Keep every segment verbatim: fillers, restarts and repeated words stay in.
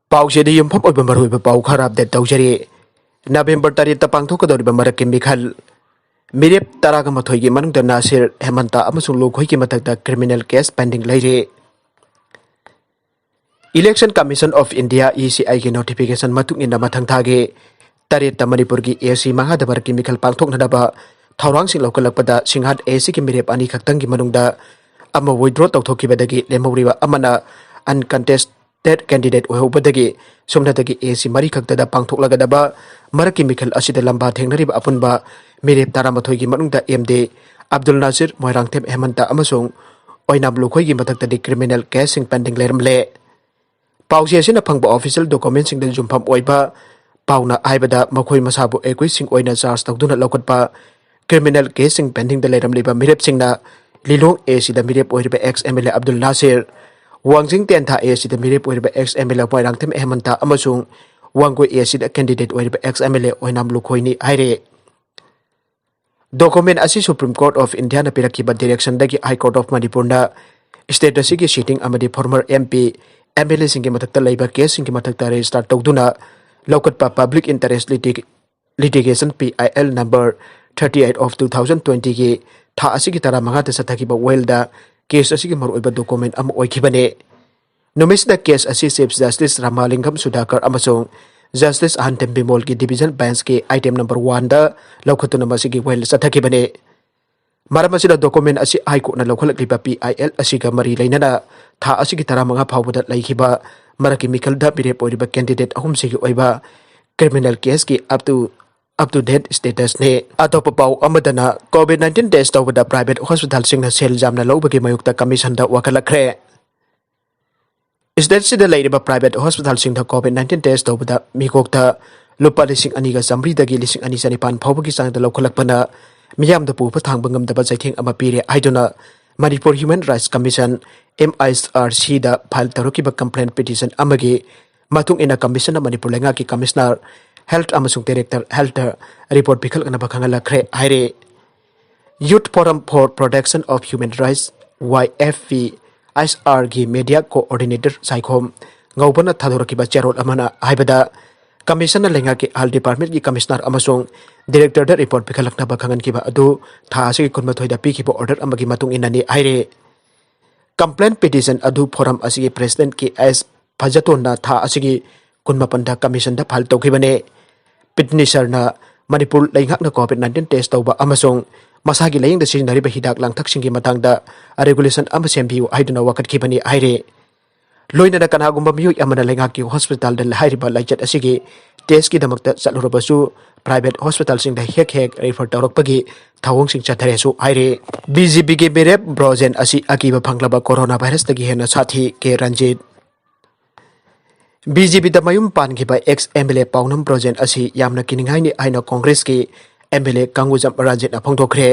ꯄꯥꯎꯁꯤꯗ ꯌꯨꯝꯐꯝ ꯑꯣꯏꯕ ꯃꯔꯨꯑꯣꯏꯕ ꯄꯥꯎ ꯈꯔ ꯑꯞꯗꯦꯠ ꯇꯧꯖꯔꯤ꯫ ꯅꯕꯦꯝꯕꯔ ꯇꯔꯦꯠꯇ ꯄꯥꯡꯊꯣꯛꯀꯗꯧꯔꯤꯕ ꯃꯔꯛꯀꯤ ꯃꯤꯈꯜ ꯃꯤꯔꯦꯞ ꯇꯔꯥꯒ ꯃꯥꯊꯣꯏꯒꯤ ꯃꯅꯨꯡꯗ ꯅꯥꯁꯤꯔ, ꯍꯦꯃꯟꯇ ꯑꯃꯁꯨꯡ ꯂꯨꯈꯣꯏꯒꯤ ꯃꯊꯛꯇ ꯀ꯭ꯔꯤꯃꯤꯅꯦꯜ ꯀꯦꯁ ꯄꯦꯟꯗꯤꯡ ꯂꯩꯔꯤ꯫ Election Commission of India, E C I ꯒꯤ ꯅꯣꯇꯤꯐꯤꯀꯦꯁꯟ ꯃꯇꯨꯡ ꯏꯟꯅ ꯃꯊꯪ ꯊꯥꯒꯤ ꯇꯔꯦꯠꯇ ꯃꯅꯤꯄꯨꯔꯒꯤ ꯑꯦ ꯁꯤ ꯃꯉꯥꯗ ꯃꯔꯛꯀꯤ ꯃꯤꯈꯜ ꯄꯥꯡꯊꯣꯛꯅꯅꯕ ꯊꯧꯔꯥꯡꯁꯤꯡ ꯂꯧꯈꯠꯂꯛꯄꯗ ꯁꯤꯡꯍꯥꯠ ꯑꯦ ꯁꯤꯒꯤ ꯃꯤꯔꯦꯞ ꯑꯅꯤ ꯈꯛꯇꯪꯒꯤ ꯃꯅꯨꯡꯗ ꯑꯃ ꯋꯤꯗ꯭ꯔꯣ ꯇꯧꯊꯣꯛꯈꯤꯕꯗꯒꯤ ꯂꯦꯝꯍꯧꯔꯤꯕ ꯑꯃꯅ ꯑꯟꯀꯟꯇꯦꯁꯇꯦꯗ ꯀꯦꯟꯗꯤꯗꯦꯠ ꯑꯣꯏꯍꯧꯕꯗꯒꯤ ꯁꯨꯞꯅꯇꯒꯤ ꯑꯦ ꯁꯤ ꯃꯔꯤ ꯈꯛꯇꯗ ꯄꯥꯡꯊꯣꯛꯂꯒꯗꯕ ꯃꯔꯛꯀꯤ ꯃꯤꯈꯜ ꯑꯁꯤꯗ ꯂꯝꯕꯥ ꯊꯦꯡꯅꯔꯤꯕ ꯑꯄꯨꯟꯕ ꯃꯤꯔꯦꯞ ꯇꯔꯥꯃꯥꯊꯣꯏꯒꯤ ꯃꯅꯨꯡꯗ ꯑꯦꯝ ꯗꯦ ꯑꯕꯗꯨꯜ ꯅꯥꯁꯤꯔ, ꯃꯣꯏꯔꯥꯡꯊꯦꯝ ꯍꯦꯃꯟꯇ ꯑꯃꯁꯨꯡ ꯑꯣꯏꯅꯥꯝ ꯂꯨꯈꯣꯏꯒꯤ ꯃꯊꯛꯇꯗꯤ ꯀ꯭ꯔꯤꯃꯤꯅꯦꯜ ꯀꯦꯁꯁꯤꯡ ꯄꯦꯟꯗꯤꯡ ꯂꯩꯔꯝꯂꯦ꯫ ꯄꯥꯎꯆꯦ ꯑꯁꯤꯅ ꯐꯪꯕ ꯑꯣꯐꯤꯁꯤꯌꯦꯜ ꯗꯣꯀꯨꯃꯦꯟꯁꯤꯡꯗ ꯌꯨꯝꯐꯝ ꯑꯣꯏꯕ ꯄꯥꯎꯅ ꯍꯥꯏꯕꯗ, ꯃꯈꯣꯏ ꯃꯁꯥꯕꯨ ꯑꯦꯀ꯭ꯌꯨꯁꯁꯤꯡ ꯑꯣꯏꯅ ꯆꯥꯔꯖ ꯇꯧꯗꯨꯅ ꯂꯧꯈꯠꯄ ꯀ꯭ꯔꯤꯃꯤꯅꯦꯜ ꯀꯦꯁꯁꯤꯡ ꯄꯦꯟꯗꯤꯡꯗ ꯂꯩꯔꯝꯂꯤꯕ ꯃꯤꯔꯦꯞꯁꯤꯡꯅ ꯂꯤꯂꯣꯡ ꯑꯦ ꯁꯤꯗ ꯃꯤꯔꯦꯞ ꯑꯣꯏꯔꯤꯕ ex M L A Abdul Nasir, ꯋꯥꯡꯖꯤꯡ ꯇꯦꯟꯊꯥ ꯑꯦ ꯁꯤꯗ ꯃꯤꯔꯦꯞ ꯑꯣꯏꯔꯤꯕ ex M L A Moirangthem Hemanta ꯑꯃꯁꯨꯡ ꯋꯥꯡꯒꯣꯏ ꯑꯦ ꯁꯤꯗ ꯀꯦꯟꯗꯤꯗꯦꯠ ꯑꯣꯏꯔꯤꯕ ꯑꯦꯛꯁ ꯑꯦꯝ ꯑꯦꯜ ꯑꯦ ꯑꯣꯏꯅꯥꯝ ꯂꯨꯈꯣꯏꯅꯤ ꯍꯥꯏꯔꯦ꯫ ꯗꯣꯀꯨꯃꯦꯟ ꯑꯁꯤ Supreme Court of India ꯅ ꯄꯤꯔꯛꯈꯤꯕ ꯗꯤꯔꯦꯛꯁꯟꯗꯒꯤ High Court of ꯃꯅꯤꯄꯨꯔꯅ ꯁ꯭ꯇꯦꯠ ꯑꯁꯤꯒꯤ ꯁꯤꯇꯤꯡ ꯑꯃꯗꯤ former M P, M L ꯑꯦꯁꯤꯡꯒꯤ ꯃꯊꯛꯇ ꯂꯩꯕ ꯀꯦꯁꯁꯤꯡꯒꯤ ꯃꯊꯛꯇ ꯔꯦꯖꯤꯁꯇꯥꯔ ꯇꯧꯗꯨꯅ ꯂꯧꯈꯠꯄ public interest litigation P I L number thirty eight of two thousand ꯇ꯭ꯋꯦꯟꯇꯤꯒꯤ ꯊꯥ ꯑꯁꯤꯒꯤ ꯇꯔꯥꯃꯉꯥꯗ ꯆꯠꯊꯈꯤꯕ ꯋꯥꯌꯦꯜꯗ ꯀꯦꯁ ꯑꯁꯤꯒꯤ ꯃꯔꯨꯑꯣꯏꯕ ꯗꯣꯀꯨꯃꯦꯟ ꯑꯃ ꯑꯣꯏꯈꯤꯕꯅꯤ꯫ ꯅꯨꯃꯤꯠꯁꯤꯗ ꯀꯦꯁ ꯑꯁꯤ ꯆꯤꯐ ꯖꯁꯇꯤꯁ ꯔꯥꯃꯥꯂꯤꯡꯒꯝ ꯁꯨꯙꯥꯀꯔ ꯑꯃꯁꯨꯡ ꯖꯁꯇꯤꯁ ꯑꯍꯟꯇꯦꯝ ꯕꯤꯃꯣꯜꯒꯤ ꯗꯤꯚꯤꯖꯟ ꯕꯦꯟꯁꯀꯤ ꯑꯥꯏꯇꯦꯝ ꯅꯝꯕꯔ ꯋꯥꯟꯗ ꯂꯧꯈꯠꯇꯨꯅ ꯃꯁꯤꯒꯤ ꯋꯥꯌꯦꯜ ꯆꯠꯊꯈꯤꯕꯅꯤ꯫ ꯃꯔꯝ ꯑꯁꯤꯅ ꯗꯣꯀꯨꯃꯦꯟ ꯑꯁꯤ ꯍꯥꯏ ꯀꯣꯔꯠꯅ ꯂꯧꯈꯠꯂꯛꯂꯤꯕ ꯄꯤ ꯑꯥꯏ ꯑꯦꯜ ꯑꯁꯤꯒ ꯃꯔꯤ ꯂꯩꯅꯅ ꯊꯥ ꯑꯁꯤꯒꯤ ꯇꯔꯥꯃꯉꯥ ꯐꯥꯎꯕꯗ ꯂꯩꯈꯤꯕ ꯃꯔꯛꯀꯤ ꯃꯤꯈꯜꯗ ꯃꯤꯔꯦꯞ ꯑꯣꯏꯔꯤꯕ ꯀꯦꯟꯗꯤꯗꯦꯠ ꯑꯍꯨꯝꯁꯤꯒꯤ ꯑꯣꯏꯕ ꯀ꯭ꯔꯤꯃꯤꯅꯦꯜ ꯀꯦꯁꯀꯤ up to up to date ꯁ꯭ꯇꯦꯇꯁꯅꯤ꯫ ꯑꯇꯣꯞꯄ ꯄꯥꯎ ꯑꯃꯗꯅ, ꯀꯣꯚꯤꯗ ꯅꯥꯏꯟꯇꯤꯟ ꯇꯦꯁ ꯇꯧꯕꯗ ꯄ꯭ꯔꯥꯏꯚꯦꯠ ꯍꯣꯁꯄꯤꯇꯥꯜꯁꯤꯡꯅ ꯁꯦꯜ ꯌꯥꯝꯅ ꯂꯧꯕꯒꯤ ꯃꯥꯌꯣꯛꯇ ꯀꯃꯤꯁꯟꯗ ꯋꯥꯀꯠꯂꯛꯈ꯭ꯔꯦ꯫ ꯁ꯭ꯇꯦꯠꯁꯤꯗ ꯂꯩꯔꯤꯕ ꯄ꯭ꯔꯥꯏꯚꯦꯠ ꯍꯣꯁꯄꯤꯇꯥꯜꯁꯤꯡꯗ ꯀꯣꯚꯤꯗ ꯅꯥꯏꯟꯇꯤꯟ ꯇꯦꯁ ꯇꯧꯕꯗ ꯃꯤꯀꯣꯛꯇ ꯂꯨꯄꯥ ꯂꯤꯁꯤꯡ ꯑꯅꯤꯒ ꯆꯥꯃꯔꯤꯗꯒꯤ ꯂꯤꯁꯤꯡ ꯑꯅꯤ ꯆꯅꯤꯄꯥꯟ ꯐꯥꯎꯕꯒꯤ ꯆꯥꯡꯗ ꯂꯧꯈꯠꯂꯛꯄꯅ ꯃꯤꯌꯥꯝꯗ ꯄꯨꯕ ꯊꯥꯡꯕ ꯉꯝꯗꯕ ꯆꯩꯊꯦꯡ ꯑꯃ ꯄꯤꯔꯦ ꯍꯥꯏꯗꯨꯅ Manipur human rights commission, M I R ꯁꯤꯗ ꯐꯥꯏꯜ ꯇꯧꯔꯛꯈꯤꯕ ꯀꯝꯄ꯭ꯂꯦꯟ ꯄꯤꯇꯤꯁꯟ ꯑꯃꯒꯤ ꯃꯇꯨꯡ ꯏꯟꯅ ꯀꯃꯤꯁꯟꯅ ꯃꯅꯤꯄꯨꯔ ꯂꯩꯉꯥꯛꯀꯤ ꯀꯃꯤꯁꯅꯔ ꯍꯦꯜꯊ ꯑꯃꯁꯨꯡ ꯗꯥꯏꯔꯦꯛꯇꯔ ꯍꯦꯜꯊꯇ ꯔꯤꯄꯣꯔꯠ ꯄꯤꯈꯠꯂꯛꯅꯕ ꯈꯪꯍꯜꯂꯛꯈ꯭ꯔꯦ ꯍꯥꯏꯔꯦ꯫ Youth Forum for Protection of Human Rights, Y F P I ꯑꯥꯔꯒꯤ ꯃꯦꯗꯤꯌꯥ ꯀꯣꯑꯣꯔꯗꯤꯅꯦꯇꯔ ꯁꯥꯏꯈꯣꯝ ꯉꯧꯕꯅ ꯊꯥꯗꯣꯔꯛꯈꯤꯕ ꯆꯦꯔꯣꯜ ꯑꯃꯅ ꯍꯥꯏꯕꯗ, ꯀꯃꯤꯁꯟꯅ ꯂꯩꯉꯥꯛꯀꯤ ꯍꯦꯜꯊ ꯗꯤꯄꯥꯔꯠꯃꯦꯟꯒꯤ ꯀꯃꯤꯁꯅꯔ ꯑꯃꯁꯨꯡ ꯗꯤꯔꯦꯛꯇꯔꯗ ꯔꯤꯄꯣꯔꯠ ꯄꯤꯈꯠꯂꯛꯅꯕ ꯈꯪꯍꯟꯈꯤꯕ ꯑꯗꯨ ꯊꯥ ꯑꯁꯤꯒꯤ ꯀꯨꯟꯃꯥꯊꯣꯏꯗ ꯄꯤꯈꯤꯕ ꯑꯣꯔꯗꯔ ꯑꯃꯒꯤ ꯃꯇꯨꯡ ꯏꯟꯅꯅꯤ ꯍꯥꯏꯔꯦ꯫ ꯀꯝꯄ꯭ꯂꯦꯟ ꯄꯤꯇꯤꯁꯟ ꯑꯗꯨ ꯐꯣꯔꯝ ꯑꯁꯤꯒꯤ ꯄ꯭ꯔꯦꯁꯤꯗꯦꯟꯠ ꯀꯦ ꯑꯦꯁ ꯐꯖꯇꯣꯟꯅ ꯊꯥ ꯑꯁꯤꯒꯤ ꯀꯨꯟꯃꯥꯄꯟꯗ ꯀꯃꯤꯁꯟꯗ ꯐꯥꯏꯜ ꯇꯧꯈꯤꯕꯅꯤ꯫ ꯄꯤꯇꯤꯁꯅꯔꯅ ꯃꯅꯤꯄꯨꯔ ꯂꯩꯉꯥꯛꯅ ꯀꯣꯚꯤꯗ ꯅꯥꯏꯟꯇꯤꯟ ꯇꯦꯁ ꯇꯧꯕ ꯑꯃꯁꯨꯡ ꯃꯁꯥꯒꯤ ꯂꯥꯌꯦꯡꯗ ꯁꯤꯖꯤꯟꯅꯔꯤꯕ ꯍꯤꯗꯥꯛ ꯂꯥꯡꯊꯛꯁꯤꯡꯒꯤ ꯃꯇꯥꯡꯗ ꯔꯦꯒꯨꯂꯦꯁꯟ ꯑꯃ ꯁꯦꯝꯕꯤꯌꯨ ꯍꯥꯏꯗꯨꯅ ꯋꯥꯀꯠꯈꯤꯕꯅꯤ ꯍꯥꯏꯔꯤ꯫ ꯂꯣꯏꯅꯅ ꯀꯅꯥꯒꯨꯝꯕ ꯃꯤꯑꯣꯏ ꯑꯃꯅ ꯂꯩꯉꯥꯛꯀꯤ ꯍꯣꯁꯄꯤꯇꯥꯜꯗ ꯍꯥꯏꯔꯤꯕ ꯂꯥꯏꯆꯠ ꯑꯁꯤꯒꯤ ꯇꯦꯁꯀꯤꯗꯃꯛꯇ ꯆꯠꯂꯨꯔꯕꯁꯨ ꯄ꯭ꯔꯥꯏꯚꯦꯠ ꯍꯣꯁꯄꯤꯇꯥꯜꯁꯤꯡꯗ ꯍꯦꯛ ꯍꯦꯛ ꯔꯤꯐꯔ ꯇꯧꯔꯛꯄꯒꯤ ꯊꯧꯑꯣꯡꯁꯤꯡ ꯆꯠꯊꯔꯦꯁꯨ ꯍꯥꯏꯔꯤ꯫ ꯕꯤ ꯖꯦ ꯄꯤꯒꯤ ꯃꯤꯔꯦꯞ ꯕ꯭ꯔꯣꯖꯦꯟ ꯑꯁꯤ ꯑꯀꯤꯕ ꯐꯪꯂꯕ ꯀꯣꯔꯣꯅꯥ ꯚꯥꯏꯔꯁꯇꯒꯤ ꯍꯦꯟꯅ ꯁꯥꯊꯤ, ꯀꯦ ꯔꯟꯖꯤꯠ꯫ ꯕꯤ ꯖꯦ ꯄꯤꯗ ꯃꯌꯨꯝ ꯄꯥꯟꯈꯤꯕ ꯑꯦꯛꯁ ꯑꯦꯝ ꯑꯦꯜ ꯑꯦ ꯄꯥꯎꯅꯝ ꯕ꯭ꯔꯣꯖꯦꯟ ꯑꯁꯤ ꯌꯥꯝꯅ ꯀꯤꯅꯤꯡꯉꯥꯏꯅꯤ ꯍꯥꯏꯅ ꯀꯣꯡꯒ꯭ꯔꯦꯁꯀꯤ ꯑꯦꯝ ꯑꯦꯜ ꯑꯦ ꯀꯪꯒꯨꯖꯝ ꯔꯟꯖꯤꯠꯅ ꯐꯣꯡꯗꯣꯛꯈ꯭ꯔꯦ꯫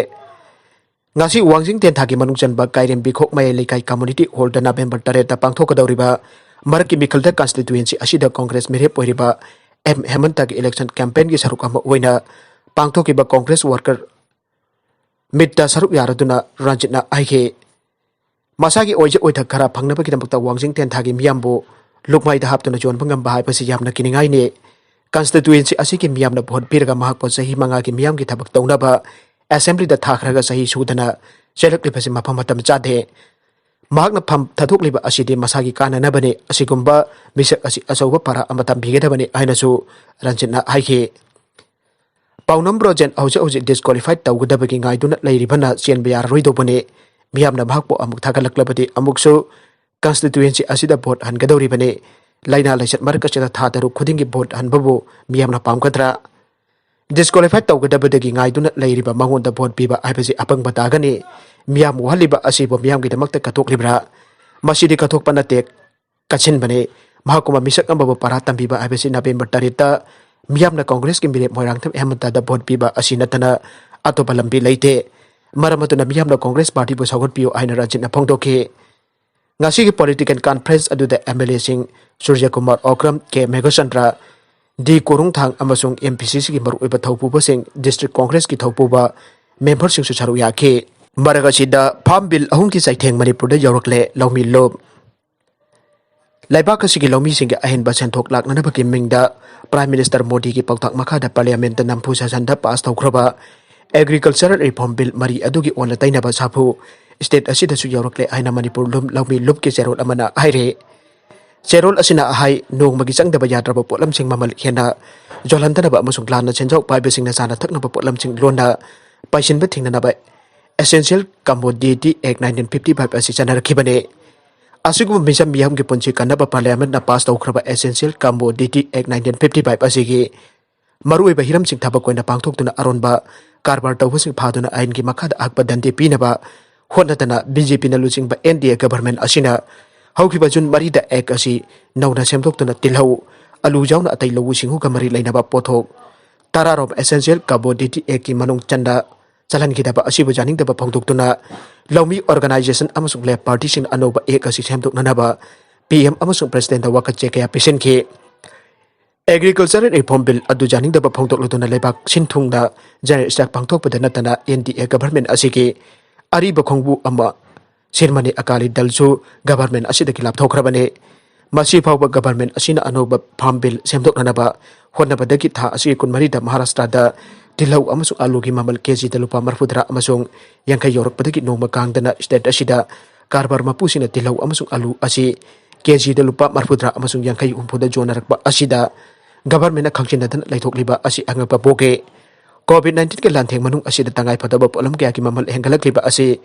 ꯉꯁꯤ ꯋꯥꯡꯖꯤꯡ ꯇꯦꯟꯊꯥꯒꯤ ꯃꯅꯨꯡ ꯆꯟꯕ ꯀꯥꯏꯔꯦꯝꯕꯤꯈꯣꯛ ꯃꯌꯥꯏ ꯂꯩꯀꯥꯏ ꯀꯝꯃꯨꯅꯤꯇꯤ ꯍꯣꯜꯗ ꯅꯕꯦꯝꯕꯔ ꯇꯔꯦꯠꯇ ꯄꯥꯡꯊꯣꯛꯀꯗꯧꯔꯤꯕ ꯃꯔꯛꯀꯤ ꯃꯤꯈꯜꯗ ꯀꯟꯁꯇꯤꯇ꯭ꯋꯦꯟꯁꯤ ꯑꯁꯤꯗ ꯀꯣꯡꯒ꯭ꯔꯦꯁ ꯃꯤꯔꯦꯞ ꯑꯣꯏꯔꯤꯕ ꯑꯦꯝ ꯍꯦꯃꯟꯇꯒꯤ ꯏꯂꯦꯛꯁꯟ ꯀꯦꯝꯄꯦꯟꯒꯤ ꯁꯔꯨꯛ ꯑꯃ ꯑꯣꯏꯅ ꯄꯥꯡꯊꯣꯛꯈꯤꯕ ꯀꯣꯡꯒ꯭ꯔꯦꯁ ꯋꯥꯔꯀꯔ ꯃꯤꯠꯇ ꯁꯔꯨꯛ ꯌꯥꯔꯗꯨꯅ ꯔꯟꯖꯤꯠꯅ ꯍꯥꯏꯈꯤ꯫ ꯃꯁꯥꯒꯤ ꯑꯣꯏꯖ ꯑꯣꯏꯊꯛ ꯈꯔ ꯐꯪꯅꯕꯒꯤꯗꯃꯛꯇ ꯋꯥꯡꯖꯤꯡ ꯇꯦꯟꯊꯥꯒꯤ ꯃꯤꯌꯥꯝꯕꯨ ꯂꯨꯛꯃꯥꯏꯗ ꯍꯥꯞꯇꯨꯅ ꯌꯣꯟꯕ ꯉꯝꯕ ꯍꯥꯏꯕꯁꯤ ꯌꯥꯝꯅ ꯀꯤꯅꯤꯡꯉꯥꯏꯅꯤ꯫ ꯀꯟꯁꯇꯤꯇ꯭ꯋꯦꯟꯁꯤ ꯑꯁꯤꯒꯤ ꯃꯤꯌꯥꯝꯅ ꯚꯣꯠ ꯄꯤꯔꯒ ꯃꯍꯥꯛꯄꯨ ꯆꯍꯤ ꯃꯉꯥꯒꯤ ꯃꯤꯌꯥꯝꯒꯤ ꯊꯕꯛ ꯇꯧꯅꯕ ꯑꯦꯁꯦꯝꯕ꯭ꯂꯤꯗ ꯊꯥꯈ꯭ꯔꯒ ꯆꯍꯤ ꯁꯨꯗꯅ ꯆꯦꯜꯂꯛꯂꯤꯕꯁꯤ ꯃꯐꯝ ꯃꯇꯝ ꯆꯥꯗꯦ꯫ ꯃꯍꯥꯛꯅ ꯐꯝ ꯊꯥꯗꯣꯛꯂꯤꯕ ꯑꯁꯤꯗꯤ ꯃꯁꯥꯒꯤ ꯀꯥꯟꯅꯅꯕꯅꯤ꯫ ꯑꯁꯤꯒꯨꯝꯕ ꯃꯤꯁꯛ ꯑꯁꯤ ꯑꯆꯧꯕ ꯄꯔꯥ ꯑꯃ ꯇꯝꯕꯤꯒꯗꯕꯅꯤ ꯍꯥꯏꯅꯁꯨ ꯔꯟꯖꯤꯠꯅ ꯍꯥꯏꯈꯤ꯫ ꯄꯥꯎꯅꯝ ꯕ꯭ꯔꯣꯖꯦꯟ ꯍꯧꯖꯤꯛ ꯍꯧꯖꯤꯛ ꯗꯤꯁꯀ꯭ꯋꯥꯂꯤꯐꯥꯏ ꯇꯧꯒꯗꯕꯒꯤ ꯉꯥꯏꯗꯨꯅ ꯂꯩꯔꯤꯕꯅ ꯆꯦꯟꯕ ꯌꯥꯔꯔꯣꯏꯗꯧꯕꯅꯤ꯫ ꯃꯤꯌꯥꯝꯅ ꯃꯍꯥꯛꯄꯨ ꯑꯃꯨꯛ ꯊꯥꯒꯠꯂꯛꯂꯕꯗꯤ ꯑꯃꯨꯛꯁꯨ ꯀꯟꯁꯇꯤꯇ꯭ꯋꯦꯟꯁꯤ ꯑꯁꯤꯗ ꯚꯣꯠ ꯍꯟꯒꯗꯧꯔꯤꯕꯅꯤ꯫ ꯂꯥꯏꯅꯥ ꯂꯥꯏꯆꯠ ꯃꯔꯛ ꯑꯁꯤꯗ ꯊꯥ ꯇꯔꯨꯛ ꯈꯨꯗꯤꯡꯒꯤ ꯚꯣꯠ ꯍꯟꯕꯕꯨ ꯃꯤꯌꯥꯝꯅ ꯄꯥꯝꯒꯗ꯭ꯔꯥ? ꯗꯤꯁꯀ꯭ꯋꯥꯂꯤꯐꯥꯏ ꯇꯧꯒꯗꯕꯗꯒꯤ ꯉꯥꯏꯗꯨꯅ ꯂꯩꯔꯤꯕ ꯃꯉꯣꯟꯗ ꯚꯣꯠ ꯄꯤꯕ ꯍꯥꯏꯕꯁꯤ ꯑꯄꯪꯕ ꯇꯥꯒꯅꯤ꯫ ꯃꯤꯌꯥꯝ ꯋꯥꯍꯜꯂꯤꯕ ꯑꯁꯤꯕꯨ ꯃꯤꯌꯥꯝꯒꯤꯗꯃꯛꯇ ꯀꯠꯊꯣꯛꯂꯤꯕ꯭ꯔꯥ? ꯃꯁꯤꯗꯤ ꯀꯠꯊꯣꯛꯄ ꯅꯠꯇꯦ, ꯀꯠꯁꯤꯟꯕꯅꯤ꯫ ꯃꯍꯥꯛꯀꯨꯝꯕ ꯃꯤꯁꯛ ꯑꯃꯕꯨ ꯄꯔꯥ ꯇꯝꯕꯤꯕ ꯍꯥꯏꯕꯁꯤ ꯅꯕꯦꯝꯕꯔ ꯇꯔꯦꯠꯇ ꯃꯤꯌꯥꯝꯅ ꯀꯣꯡꯒ꯭ꯔꯦꯁꯀꯤ ꯃꯤꯔꯦꯞ ꯃꯣꯏꯔꯥꯡꯊꯦꯝ ꯍꯦꯃꯟꯇꯗ ꯚꯣꯠ ꯄꯤꯕ ꯑꯁꯤ ꯅꯠꯇꯅ ꯑꯇꯣꯞꯄ ꯂꯝꯕꯤ ꯂꯩꯇꯦ꯫ ꯃꯔꯝ ꯑꯗꯨꯅ ꯃꯤꯌꯥꯝꯅ ꯀꯣꯡꯒ꯭ꯔꯦꯁ ꯄꯥꯔꯇꯤꯕꯨ ꯁꯧꯒꯠꯄꯤꯌꯨ ꯍꯥꯏꯅ ꯔꯟꯖꯤꯠꯅ ꯐꯣꯡꯗꯣꯛꯈꯤ꯫ ꯉꯁꯤꯒꯤ ꯄꯣꯂꯤꯇꯤꯀꯦꯜ ꯀꯟꯐ꯭ꯔꯦꯟꯁ ꯑꯗꯨꯗ ꯑꯦꯝ ꯑꯦꯜ ꯑꯦꯁꯤꯡ ꯁꯨꯔꯖꯀꯨꯃꯥꯔ ꯑꯣꯀ꯭ꯔꯝ, ꯀꯦ ꯃꯦꯘꯆꯟꯗ꯭ꯔ, ꯗꯤ ꯀꯣꯔꯨꯡꯊꯥꯡ ꯑꯃꯁꯨꯡ ꯑꯦꯝ ꯄꯤ ꯁꯤ ꯁꯤꯒꯤ ꯃꯔꯨꯑꯣꯏꯕ ꯊꯧꯄꯨꯕꯁꯤꯡ, ꯗꯤꯁꯇ꯭ꯔꯤꯛ ꯀꯣꯡꯒ꯭ꯔꯦꯁꯀꯤ ꯊꯧꯄꯨꯕ, ꯃꯦꯝꯕꯔꯁꯤꯡꯁꯨ ꯁꯔꯨꯛ ꯌꯥꯈꯤ꯫ ꯃꯔꯛ ꯑꯁꯤꯗ ꯐꯥꯝ ꯕꯤꯜ ꯑꯍꯨꯝꯒꯤ ꯆꯩꯊꯦꯡ ꯃꯅꯤꯄꯨꯔꯗ ꯌꯧꯔꯛꯂꯦ, ꯂꯧꯃꯤ ꯂꯣꯞ꯫ ꯂꯩꯕꯥꯛ ꯑꯁꯤꯒꯤ ꯂꯧꯃꯤꯁꯤꯡꯒꯤ ꯑꯍꯦꯟꯕ ꯁꯦꯟꯊꯣꯛ ꯂꯥꯛꯅꯅꯕꯒꯤ ꯃꯤꯡꯗ Prime Minister ꯃꯣꯗꯤꯒꯤ ꯄꯥꯎꯇꯥꯛ ꯃꯈꯥꯗ Parliament ꯅꯝꯐꯨ ꯁꯥꯁꯟꯗ ꯄꯥꯁ ꯇꯧꯈ꯭ꯔꯕ Agricultural Reform Bill ꯃꯔꯤ ꯑꯗꯨꯒꯤ ꯑꯣꯟꯅ ꯇꯩꯅꯕ ꯁꯥꯐꯨ state ꯑꯁꯤꯗꯁꯨ ꯌꯧꯔꯛꯂꯦ ꯍꯥꯏꯅ ꯃꯅꯤꯄꯨꯔ ꯂꯨꯝ ꯂꯧꯃꯤ ꯂꯨꯞꯀꯤ ꯆꯦꯔꯣꯜ ꯑꯃꯅ ꯍꯥꯏꯔꯤ꯫ ꯆꯦꯔꯣꯜ ꯑꯁꯤꯅ ꯍꯥꯏ, ꯅꯣꯡꯃꯒꯤ ꯆꯪꯗꯕ ꯌꯥꯗ꯭ꯔꯕ ꯄꯣꯠꯂꯝꯁꯤꯡ ꯃꯃꯜ ꯍꯦꯟꯅ ꯌꯣꯜꯍꯟꯗꯅꯕ ꯑꯃꯁꯨꯡ ꯂꯥꯟꯅ ꯁꯦꯟꯖꯥꯎ ꯄꯥꯏꯕꯁꯤꯡꯅ ꯆꯥꯅ ꯊꯛꯅꯕ ꯄꯣꯠꯂꯝꯁꯤꯡ ꯂꯣꯟꯅ ꯄꯥꯏꯁꯤꯟꯕ ꯊꯤꯡꯅꯅꯕ Essential Commodity Act nineteen fifty five ꯑꯁꯤ ꯆꯠꯅꯔꯛꯈꯤꯕꯅꯤ꯫ ꯑꯁꯤꯒꯨꯝꯕ ꯃꯤꯆꯝ ꯃꯤꯌꯥꯝꯒꯤ ꯄꯨꯟꯁꯤ ꯀꯟꯅꯕ Parliament ꯅ ꯄꯥꯁ ꯇꯧꯈ꯭ꯔꯕ Essential Commodity Act nineteen fifty five ꯑꯁꯤꯒꯤ ꯃꯔꯨꯑꯣꯏꯕ ꯍꯤꯔꯝꯁꯤꯡ ꯊꯕꯛ ꯑꯣꯏꯅ ꯄꯥꯡꯊꯣꯛꯇꯨꯅ ꯑꯔꯣꯟꯕ ꯀꯔꯕꯥꯔ ꯇꯧꯕꯁꯤꯡ ꯐꯥꯗꯨꯅ ꯑꯥꯏꯟꯒꯤ ꯃꯈꯥꯗ ꯑꯍꯛꯄ ꯗꯟꯗꯤ ꯄꯤꯅꯕ ꯍꯣꯠꯅꯗꯅ BJP ꯅ ꯂꯨꯆꯤꯡꯕ NDA government ꯑꯁꯤꯅ ꯍꯧꯈꯤꯕ June ꯃꯔꯤꯗ Act ꯑꯁꯤ ꯅꯧꯅ ꯁꯦꯝꯗꯣꯛꯇꯨꯅ ꯇꯤꯜꯍꯧ, ꯑꯂꯨ ꯌꯥꯎꯅ ꯑꯇꯩ ꯂꯧꯎ ꯁꯤꯡꯎꯒ ꯃꯔꯤ ꯂꯩꯅꯕ ꯄꯣꯠꯊꯣꯛ ꯇꯔꯥꯔꯣꯝ Essential Commodity Act ꯀꯤ ꯃꯅꯨꯡ ꯆꯟꯅ ꯆꯜꯍꯟꯈꯤꯗꯕ ꯑꯁꯤꯕꯨ ꯌꯥꯅꯤꯡꯗꯕ ꯐꯣꯡꯗꯣꯛꯇꯨꯅ ꯂꯧꯃꯤ organisation ꯑꯃꯁꯨꯡ left party ꯁꯤꯡꯅ ꯑꯅꯧꯕ Act ꯑꯁꯤ ꯁꯦꯝꯗꯣꯛꯅꯅꯕ PM ꯑꯃꯁꯨꯡ President ꯗ ꯋꯥꯀꯠ ꯆꯦ ꯀꯌꯥ ꯄꯤꯁꯤꯟꯈꯤ꯫ Agricultural Reform Bill ꯑꯗꯨ ꯌꯥꯅꯤꯡꯗꯕ ꯐꯣꯡꯗꯣꯛꯂꯗꯨꯅ ꯂꯩꯕꯥꯛ ꯁꯤꯟ ꯊꯨꯡꯅ general strike ꯄꯥꯡꯊꯣꯛꯄꯗ ꯅꯠꯇꯅ NDA government ꯑꯁꯤꯒꯤ ꯑꯔꯤꯕ ꯈꯣꯡꯕꯨ ꯑꯃ ꯁꯤꯔꯃꯅꯤ ꯑꯀꯥꯂꯤ ꯗꯜꯁꯨ government ꯑꯁꯤꯗꯒꯤ ꯂꯥꯞꯊꯣꯛꯈ꯭ꯔꯕꯅꯤ꯫ ꯃꯁꯤ ꯐꯥꯎꯕ government ꯑꯁꯤꯅ ꯑꯅꯧꯕ Farm Bill ꯁꯦꯝꯗꯣꯛꯅꯅꯕ ꯍꯣꯠꯅꯕꯗꯒꯤ ꯊꯥ ꯑꯁꯤꯒꯤ ꯀꯨꯟꯃꯔꯤꯗ ꯃꯍꯥꯔꯥꯁꯇ꯭ꯔꯗ ꯇꯤꯜꯍꯧ ꯑꯃꯁꯨꯡ ꯑꯂꯨꯒꯤ ꯃꯃꯜ KG ꯗ ꯂꯨꯄꯥ ꯃꯔꯐꯨꯇꯔꯥ ꯑꯃꯁꯨꯡ ꯌꯥꯡꯈꯩ ꯌꯧꯔꯛꯄꯗꯒꯤ ꯅꯣꯡꯃ ꯀꯥꯡꯗꯅ state ꯑꯁꯤꯗ ꯀꯔꯕꯥꯔ ꯃꯄꯨꯁꯤꯡꯅ ꯇꯤꯜꯍꯧ ꯑꯃꯁꯨꯡ ꯑꯂꯨ ꯑꯁꯤ KG ꯗ ꯂꯨꯄꯥ ꯃꯔꯐꯨꯇꯔꯥ ꯑꯃꯁꯨꯡ ꯌꯥꯡꯈꯩ ꯍꯨꯝꯐꯨꯗ ꯌꯣꯟꯅꯔꯛꯄ ꯑꯁꯤꯗ government ꯅ ꯈꯪꯖꯤꯟꯅꯗꯅ ꯂꯩꯊꯣꯛꯂꯤꯕ ꯑꯁꯤ ꯑꯉꯛꯄ ꯄꯣꯛꯏ꯫ COVID nineteen ꯒꯤ ꯂꯥꯟꯊꯦꯡ ꯃꯅꯨꯡ ꯑꯁꯤꯗ ꯇꯉꯥꯏ ꯐꯗꯕ ꯄꯣꯠꯂꯝ ꯀꯌꯥꯒꯤ ꯃꯃꯜ ꯍꯦꯟꯒꯠꯂꯛꯂꯤꯕ ꯑꯁꯤ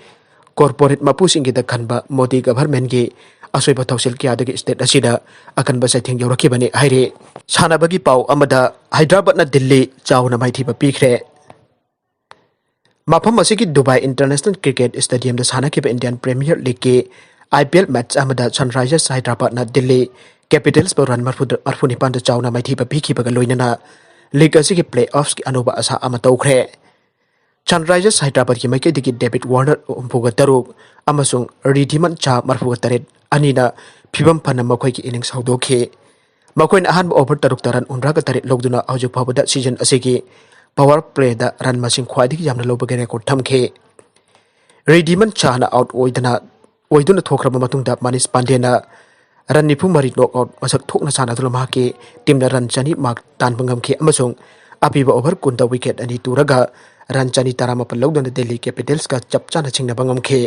corporate ꯃꯄꯨꯁꯤꯡꯒꯤꯗ ꯈꯟꯕ ꯃꯣꯗꯤ government ꯀꯤ ꯑꯁꯣꯏꯕ ꯊꯧꯁꯤꯜ ꯀꯌꯥꯗꯒꯤ state ꯑꯁꯤꯗ ꯑꯀꯟꯕ ꯆꯩꯊꯦꯡ ꯌꯧꯔꯛꯈꯤꯕꯅꯤ ꯍꯥꯏꯔꯤ꯫ ꯁꯥꯟꯅꯕꯒꯤ ꯄꯥꯎ ꯑꯃꯗ ꯍꯥꯏꯗ꯭ꯔꯕꯥꯗꯅ ꯗꯤꯜꯂꯤ ꯆꯥꯎꯅ ꯃꯥꯏꯊꯤꯕ ꯄꯤꯈ꯭ꯔꯦ꯫ ꯃꯐꯝ ꯑꯁꯤꯒꯤ ꯗꯨꯕꯥꯏ International Cricket Stadium ꯗ ꯁꯥꯟꯅꯈꯤꯕ Indian Premier League ꯀꯤ IPL match ꯑꯃꯗ Sunrisers Hyderabad ꯅ ꯗꯤꯜꯂꯤ Capitals ꯕꯨ run ꯃꯔꯐꯨ, ꯃꯔꯐꯨꯅꯤꯄꯥꯟꯗ ꯆꯥꯎꯅ ꯃꯥꯏꯊꯤꯕ ꯄꯤꯈꯤꯕꯒ ꯂꯣꯏꯅꯅ league ꯑꯁꯤꯒꯤ playoffs ꯀꯤ ꯑꯅꯧꯕ ꯑꯁꯥ ꯑꯃ ꯇꯧꯈ꯭ꯔꯦ꯫ Sunrisers Hyderabad ꯀꯤ ꯃꯥꯏꯀꯩꯗꯒꯤ David Warner ꯍꯨꯝꯐꯨꯒ ꯇꯔꯨꯛ ꯑꯃꯁꯨꯡ ꯔꯤꯙꯤꯃꯟ ꯁꯥꯍ ꯃꯔꯐꯨꯒ ꯇꯔꯦꯠ ꯑꯅꯤꯅ ꯐꯤꯕꯝ ꯐꯅ ꯃꯈꯣꯏꯒꯤ innings ꯍꯧꯗꯣꯛꯈꯤ꯫ ꯃꯈꯣꯏꯅ ꯑꯍꯥꯟꯕ over ꯇꯔꯨꯛꯇ run ꯍꯨꯝꯗ꯭ꯔꯥꯒ ꯇꯔꯦꯠ ꯂꯧꯗꯨꯅ ꯍꯧꯖꯤꯛ ꯐꯥꯎꯕꯗ season ꯑꯁꯤꯒꯤ power play ꯗ run ꯃꯁꯤꯡ ꯈ꯭ꯋꯥꯏꯗꯒꯤ ꯌꯥꯝꯅ ꯂꯧꯕꯒꯤ record ꯊꯝꯈꯤ꯫ ꯔꯤꯙꯤꯃꯟ ꯁꯥꯍꯅ out ꯑꯣꯏꯗꯅ, ꯑꯣꯏꯗꯨꯅ ꯊꯣꯛꯈ꯭ꯔꯕ ꯃꯇꯨꯡꯗ ꯃꯅꯤꯁ ꯄꯥꯟꯗꯦꯅ ꯔꯟ ꯅꯤꯐꯨ ꯃꯔꯤ ꯅꯣꯛ ꯑꯥꯎꯠ ꯃꯁꯛ ꯊꯣꯛꯅ ꯁꯥꯟꯅꯗꯨꯅ ꯃꯍꯥꯛꯀꯤ ꯇꯤꯝꯅ ꯔꯟ ꯆꯅꯤ ꯃꯥꯔꯛ ꯇꯥꯟꯕ ꯉꯝꯈꯤ ꯑꯃꯁꯨꯡ ꯑꯄꯤꯕ ꯑꯣꯚꯔ ꯀꯨꯟꯗ ꯋꯤꯀꯦꯠ ꯑꯅꯤ ꯇꯨꯔꯒ ꯔꯟ ꯆꯅꯤ ꯇꯔꯥꯃꯥꯄꯟ ꯂꯧꯗꯨꯅ ꯗꯦꯜꯂꯤ ꯀꯦꯄꯤꯇꯦꯜꯁꯀ ꯆꯞ ꯆꯥꯅ ꯁꯤꯡꯅꯕ ꯉꯝꯈꯤ꯫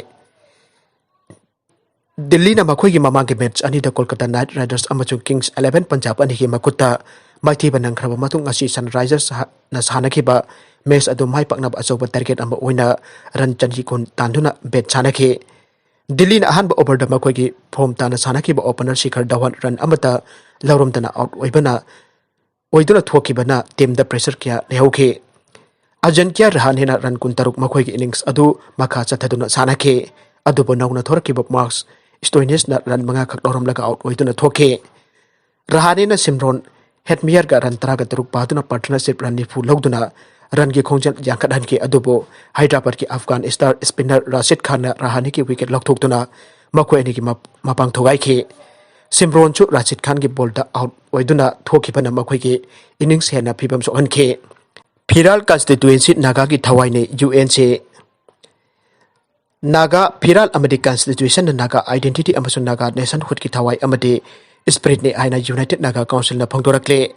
ꯗꯤꯜꯂꯤꯅ ꯃꯈꯣꯏꯒꯤ ꯃꯃꯥꯡꯒꯤ ꯃꯦꯠꯆ ꯑꯅꯤꯗ ꯀꯣꯜꯀꯇꯥ ꯅꯥꯏꯠ ꯔꯥꯏꯗꯔꯁ ꯑꯃꯁꯨꯡ ꯀꯤꯡꯁ ꯏꯂꯦꯚꯦꯟ ꯄꯟꯖꯥꯕ ꯑꯅꯤꯒꯤ ꯃꯈꯨꯠꯇ ꯃꯥꯏꯊꯤꯕ ꯅꯪꯈ꯭ꯔꯕ ꯃꯇꯨꯡ, ꯉꯁꯤ ꯁꯟꯔꯥꯏꯖꯔꯁꯅ ꯁꯥꯟꯅꯈꯤꯕ ꯃꯦꯠꯆ ꯑꯗꯨ ꯃꯥꯏ ꯄꯥꯛꯅꯕ ꯑꯆꯧꯕ ꯇꯥꯔꯒꯦꯠ ꯑꯃ ꯑꯣꯏꯅ ꯔꯟ ꯆꯅꯤ ꯀꯨꯟ ꯇꯥꯟꯗꯨꯅ ꯕꯦꯠ ꯁꯥꯟꯅꯈꯤ꯫ ꯗꯤꯜꯂꯤꯅ ꯑꯍꯥꯟꯕ ꯑꯣꯚꯔꯗ ꯃꯈꯣꯏꯒꯤ ꯐꯣꯔꯝ ꯇꯥꯅ ꯁꯥꯟꯅꯈꯤꯕ ꯑꯣꯄꯅꯔ ꯁꯤꯈꯔ ꯙꯋꯟ ꯔꯟ ꯑꯃꯠꯇ ꯂꯧꯔꯝꯗꯅ ꯑꯥꯎꯠ ꯑꯣꯏꯕꯅ, ꯑꯣꯏꯗꯨꯅ ꯊꯣꯛꯈꯤꯕꯅ ꯇꯤꯝꯗ ꯄ꯭ꯔꯦꯁꯔ ꯀꯌꯥ ꯂꯩꯍꯧꯈꯤ꯫ ꯑꯖꯟꯀꯤꯌꯥ ꯔꯍꯥꯅꯦꯅ ꯔꯟ ꯀꯨꯟꯇꯔꯨꯛ ꯃꯈꯣꯏꯒꯤ ꯏꯅꯤꯡꯁ ꯑꯗꯨ ꯃꯈꯥ ꯆꯠꯊꯗꯨꯅ ꯁꯥꯟꯅꯈꯤ꯫ ꯑꯗꯨꯕꯨ ꯅꯧꯅ ꯊꯣꯔꯛꯈꯤꯕ ꯃꯥꯔꯛꯁ ꯁ꯭ꯇꯣꯏꯅꯤꯁꯅ ꯔꯟ ꯃꯉꯥ ꯈꯛ ꯂꯧꯔꯝꯂꯒ ꯑꯥꯎꯠ ꯑꯣꯏꯗꯨꯅ ꯊꯣꯛꯈꯤ꯫ ꯔꯍꯥꯅꯦꯅ ꯁꯤꯝꯔꯣꯟ ꯍꯦꯠꯃꯤꯌꯔꯒ ꯔꯟ ꯇꯔꯥꯒ ꯇꯔꯨꯛ ꯄꯥꯗꯨꯅ ꯄꯥꯔꯠꯅꯔꯁꯤꯞ ꯔꯟ ꯅꯤꯐꯨ ꯂꯧꯗꯨꯅ ꯔꯟꯒꯤ ꯈꯣꯡꯖꯦꯜ ꯌꯥꯡꯈꯠꯍꯟꯈꯤ꯫ ꯑꯗꯨꯕꯨ ꯍꯥꯏꯗ꯭ꯔꯕꯥꯗꯀꯤ ꯑꯐꯒꯥꯟ ꯁ꯭ꯇꯥꯔ ꯁ꯭ꯄꯤꯟꯅꯔ ꯔꯥꯁꯤꯗ ꯈꯥꯟꯅ ꯔꯍꯥꯅꯦꯒꯤ ꯋꯤꯀꯦꯠ ꯂꯧꯊꯣꯛꯇꯨꯅ ꯃꯈꯣꯏ ꯑꯅꯤꯒꯤ ꯃ-, ꯃꯄꯥꯡ ꯊꯨꯒꯥꯏꯈꯤ꯫ ꯁꯤꯝꯔꯣꯟꯁꯨ ꯔꯥꯁꯤꯗ ꯈꯥꯟꯒꯤ ꯕꯣꯜꯗ ꯑꯥꯎꯠ ꯑꯣꯏꯗꯨꯅ ꯊꯣꯛꯈꯤꯕꯅ ꯃꯈꯣꯏꯒꯤ ꯏꯅꯤꯡꯁ ꯍꯦꯟꯅ ꯐꯤꯕꯝ ꯁꯣꯛꯍꯟꯈꯤ꯫ ꯐꯤꯔꯥꯜ constituency ꯅꯥꯒꯥꯒꯤ ꯊꯋꯥꯏꯅꯤ, U N C. Naga ꯐꯤꯔꯥꯜ ꯑꯃꯗꯤ ꯀꯟꯁꯇꯤꯇ꯭ꯌꯨꯁꯟꯅ ꯅꯥꯒꯥ ꯑꯥꯏꯗꯦꯟꯇꯤꯇꯤ ꯑꯃꯁꯨꯡ ꯅꯥꯒꯥ ꯅꯦꯁꯟꯍꯨꯗꯀꯤ ꯊꯋꯥꯏ ꯑꯃꯗꯤ ꯁ꯭ꯄꯤꯔꯤꯠꯅꯤ ꯍꯥꯏꯅ ꯌꯨꯅꯥꯏꯇꯦꯗ ꯅꯥꯒꯥ ꯀꯥꯎꯟꯁꯤꯜꯅ ꯐꯣꯡꯗꯣꯔꯛꯂꯦ꯫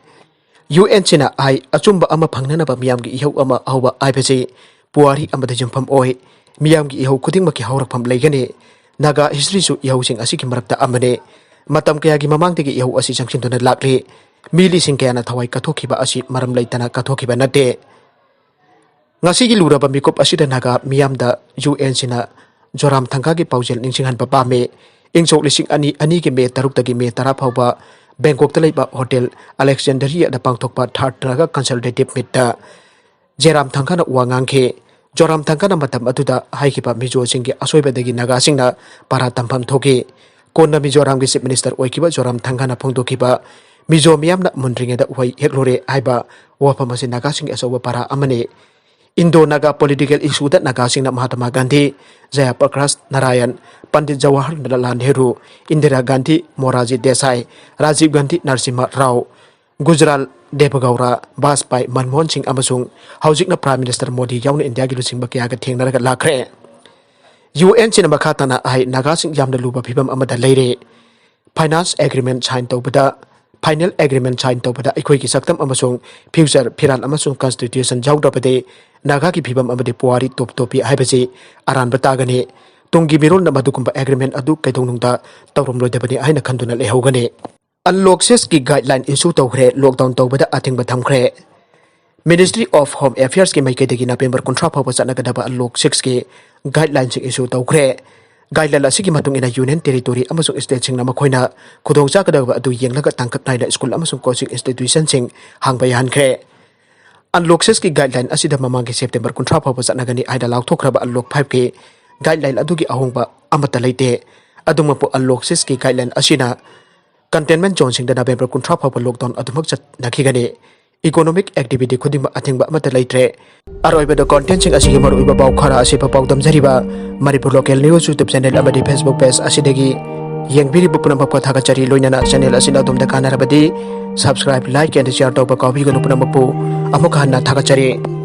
ꯌꯨ ꯑꯦꯟ ꯁꯤꯅ ꯍꯥꯏ, ꯑꯆꯨꯝꯕ ꯑꯃ ꯐꯪꯅꯅꯕ ꯃꯤꯌꯥꯝꯒꯤ ꯏꯍꯧ ꯑꯃ ꯍꯧꯕ ꯍꯥꯏꯕꯁꯤ ꯄꯨꯋꯥꯔꯤ ꯑꯃꯗ ꯌꯨꯝꯐꯝ ꯑꯣꯏ꯫ ꯃꯤꯌꯥꯝꯒꯤ ꯏꯍꯧ ꯈꯨꯗꯤꯡꯃꯛꯀꯤ ꯍꯧꯔꯛꯐꯝ ꯂꯩꯒꯅꯤ꯫ ꯅꯥꯒꯥ ꯍꯤꯁꯇ꯭ꯔꯤꯁꯨ ꯏꯍꯧꯁꯤꯡ ꯑꯁꯤꯒꯤ ꯃꯔꯛꯇ ꯑꯃꯅꯤ꯫ ꯃꯇꯝ ꯀꯌꯥꯒꯤ ꯃꯃꯥꯡꯗꯒꯤ ꯏꯍꯧ ꯑꯁꯤ ꯆꯪꯁꯤꯟꯗꯨꯅ ꯂꯥꯛꯂꯤ꯫ ꯃꯤ ꯂꯤꯁꯤꯡ ꯀꯌꯥꯅ ꯊꯋꯥꯏ ꯀꯠꯊꯣꯛꯈꯤꯕ ꯑꯁꯤ ꯃꯔꯝ ꯂꯩꯇꯅ ꯀꯠꯊꯣꯛꯈꯤꯕ ꯅꯠꯇꯦ꯫ ꯉꯁꯤꯒꯤ ꯂꯨꯔꯕ ꯃꯤꯀꯨꯞ ꯑꯁꯤꯗ ꯅꯥꯒꯥ ꯃꯤꯌꯥꯝꯗ ꯌꯨ ꯑꯦꯟ ꯁꯤꯅ ꯖꯣꯔꯥꯝ ꯊꯪꯒꯥꯒꯤ ꯄꯥꯎꯖꯦꯜ ꯅꯤꯡꯁꯤꯡꯍꯟꯕ ꯄꯥꯝꯃꯤ꯫ ꯏꯪ ꯁꯣꯛ ꯂꯤꯁꯤꯡ ꯑꯅꯤ ꯑꯅꯤꯒꯤ ꯃꯦ ꯇꯔꯨꯛꯇꯒꯤ ꯃꯦ ꯇꯔꯥ ꯐꯥꯎꯕ ꯕꯦꯡꯀꯣꯛꯇ ꯂꯩꯕ ꯍꯣꯇꯦꯜ ꯑꯂꯦꯛꯖꯦꯟꯗꯔꯤꯌꯥꯗ ꯄꯥꯡꯊꯣꯛꯄ ꯊꯥꯔꯠ ꯅꯥꯒꯥ ꯀꯟꯁꯜꯇꯦꯇꯤꯚ ꯃꯤꯠꯇ ꯖꯦꯔꯥꯝ ꯊꯪꯒꯥꯅ ꯋꯥ ꯉꯥꯡꯈꯤ꯫ ꯖꯣꯔꯥꯝ ꯊꯪꯒꯥꯅ ꯃꯇꯝ ꯑꯗꯨꯗ ꯍꯥꯏꯈꯤꯕ ꯃꯤꯖꯣꯁꯤꯡꯒꯤ ꯑꯁꯣꯏꯕꯗꯒꯤ ꯅꯥꯒꯥꯁꯤꯡꯅ ꯄꯥꯔꯥ ꯇꯝꯐꯝ ꯊꯣꯛꯈꯤ꯫ ꯀꯣꯟꯅ ꯃꯤꯖꯣꯔꯥꯝꯒꯤ ꯆꯤꯐ ꯃꯤꯅꯤꯁꯇꯔ ꯑꯣꯏꯈꯤꯕ ꯖꯣꯔꯥꯝ ꯊꯪꯒꯥꯅ ꯐꯣꯡꯗꯣꯛꯈꯤꯕ "ꯃꯤꯖꯣ ꯃꯤꯌꯥꯝꯅ ꯃꯨꯟꯗ꯭ꯔꯤꯉꯩꯗ ꯎꯍꯩ ꯍꯦꯛꯂꯨꯔꯦ" ꯍꯥꯏꯕ ꯋꯥꯐꯝ ꯑꯁꯤ ꯅꯥꯒꯥꯁꯤꯡꯒꯤ ꯑꯆꯧꯕ ꯄꯥꯔꯥ ꯑꯃꯅꯤ꯫ ꯏꯟꯗꯣ ꯅꯥꯒꯥ ꯄꯣꯂꯤꯇꯤꯀꯦꯜ ꯏꯁꯨꯗ ꯅꯥꯒꯥꯁꯤꯡꯅ ꯃꯍꯥꯇꯃꯥ ꯒꯥꯟꯙꯤ, ꯖꯌꯥꯄ꯭ꯔꯀꯥꯁ ꯅꯥꯔꯥꯌꯟ, ꯄꯟꯗꯤꯠ ꯖꯋꯥꯍꯔꯂꯥꯜ ꯅꯦꯍꯔꯨ, ꯏꯟꯗꯤꯔꯥ ꯒꯥꯟꯙꯤ, ꯃꯣꯔꯥꯔꯖꯤ ꯗꯦꯁꯥꯏ, ꯔꯥꯖꯤꯕ ꯒꯥꯟꯙꯤ, ꯅꯔꯁꯤꯝꯍ ꯔꯥꯎ, ꯒꯨꯖꯔꯥꯜ ꯗꯦꯕꯒꯧꯔꯥ, ꯕꯥꯖꯄꯥꯏ, ꯃꯟꯃꯣꯍꯟ ꯁꯤꯡ ꯑꯃꯁꯨꯡ ꯍꯧꯖꯤꯛꯅ ꯄ꯭ꯔꯥꯏꯝ ꯃꯤꯅꯤꯁꯇꯔ ꯃꯣꯗꯤ ꯌꯥꯎꯅ ꯏꯟꯗꯤꯌꯥꯒꯤ ꯂꯨꯆꯤꯡꯕ ꯀꯌꯥꯒ ꯊꯦꯡꯅꯔꯒ ꯂꯥꯛꯈ꯭ꯔꯦ꯫ ꯌꯨ ꯑꯦꯟ ꯁꯤꯅ ꯃꯈꯥ ꯇꯥꯅ ꯍꯥꯏ, ꯅꯥꯒꯥꯁꯤꯡ ꯌꯥꯝꯅ ꯂꯨꯕ ꯐꯤꯕꯝ ꯑꯃꯗ ꯂꯩꯔꯦ꯫ Finance agreement sign ꯇꯧꯕꯗ, final agreement sign ꯇꯧꯕꯗ ꯑꯩꯈꯣꯏꯒꯤ ꯁꯛꯇꯝ ꯑꯃꯁꯨꯡ future, ꯐꯤꯔꯥꯜ ꯑꯃꯁꯨꯡ constitution ꯌꯥꯎꯗ꯭ꯔꯕꯗꯤ ꯅꯥꯒꯥꯒꯤ ꯐꯤꯕꯝ ꯑꯃꯗꯤ ꯄꯨꯋꯥꯔꯤ ꯇꯣꯞ ꯇꯣꯞꯄꯤ ꯍꯥꯏꯕꯁꯤ ꯑꯔꯥꯟꯕ ꯇꯥꯒꯅꯤ꯫ ꯇꯨꯡꯒꯤ ꯃꯤꯔꯣꯜꯅ ꯃꯗꯨꯒꯨꯝꯕ agreement ꯑꯗꯨ ꯀꯩꯗꯧꯅꯨꯡꯗ ꯇꯧꯔꯝꯂꯣꯏꯗꯕꯅꯤ ꯍꯥꯏꯅ ꯈꯟꯗꯨꯅ ꯂꯩꯍꯧꯒꯅꯤ꯫ UNLOGSISꯀꯤ guideline issue ꯇꯧꯈ꯭ꯔꯦ, lockdown ꯇꯧꯕꯗ ꯑꯊꯤꯡꯕ ꯊꯝꯈ꯭ꯔꯦ꯫ Ministry of Home Affairsꯀꯤ ꯃꯥꯏꯀꯩꯗꯒꯤ November ꯀꯨꯟꯊ꯭ꯔꯥ ꯐꯥꯎꯕ ꯆꯠꯅꯒꯗꯕ UNLOGSISꯀꯤ guidelineꯁꯤꯡ issue ꯇꯧꯈ꯭ꯔꯦ꯫ Guideline ꯑꯁꯤꯒꯤ ꯃꯇꯨꯡ ꯏꯟꯅ union territory ꯑꯃꯁꯨꯡ stateꯁꯤꯡꯅ ꯃꯈꯣꯏꯅ ꯈꯨꯗꯣꯡꯆꯥꯒꯗꯕ ꯑꯗꯨ ꯌꯦꯡꯂꯒ ꯇꯥꯡꯀꯛ ꯅꯥꯏꯅ school ꯑꯃꯁꯨꯡ coaching institutionꯁꯤꯡ ꯍꯥꯡꯕ ꯌꯥꯍꯟꯈ꯭ꯔꯦ꯫ UNLOGSISꯀꯤ guideline ꯑꯁꯤꯗ ꯃꯃꯥꯡꯒꯤ September ꯀꯨꯟꯊ꯭ꯔꯥ ꯐꯥꯎꯕ ꯆꯠꯅꯒꯅꯤ ꯍꯥꯏꯅ ꯂꯥꯎꯊꯣꯛꯈ꯭ꯔꯕ UNLOG fiveꯀꯤ guideline ꯑꯗꯨꯒꯤ ꯑꯍꯣꯡꯕ ꯑꯃꯠꯇ ꯂꯩꯇꯦ꯫ ꯑꯗꯨꯃꯛꯄꯨ UNLOGSISꯀꯤ guideline ꯑꯁꯤꯅ containment zoneꯁꯤꯡꯗ November ꯀꯨꯟꯊ꯭ꯔꯥ ꯐꯥꯎꯕ lockdown ꯑꯗꯨꯃꯛ ꯆꯠꯅꯈꯤꯒꯅꯤ꯫ Economic activity ꯈꯨꯗꯤꯡꯃꯛ ꯑꯊꯤꯡꯕ ꯑꯃꯠꯇ ꯂꯩꯇ꯭ꯔꯦ꯫ ꯑꯔꯣꯏꯕꯗ contentꯁꯤꯡ ꯑꯁꯤꯒꯤ ꯃꯔꯨꯑꯣꯏꯕ ꯄꯥꯎ ꯈꯔ ꯑꯁꯤ ꯄꯥꯎꯗꯝꯖꯔꯤꯕ Manipur Local News YouTube channel ꯑꯃꯗꯤ Facebook page ꯑꯁꯤꯗꯒꯤ ꯌꯦꯡꯕꯤꯔꯤꯕ ꯄꯨꯝꯅꯃꯛꯄꯨ ꯊꯥꯒꯠꯆꯔꯤ꯫ ꯂꯣꯏꯅꯅ channel ꯑꯁꯤꯅ ꯑꯗꯣꯝꯗ ꯀꯥꯟꯅꯔꯕꯗꯤ subscribe, like and share ꯇꯧꯕ ꯀꯥꯎꯕꯤꯒꯅꯨ꯫ ꯄꯨꯝꯅꯃꯛꯄꯨ ꯑꯃꯨꯛ ꯍꯟꯅ ꯊꯥꯒꯠꯆꯔꯤ꯫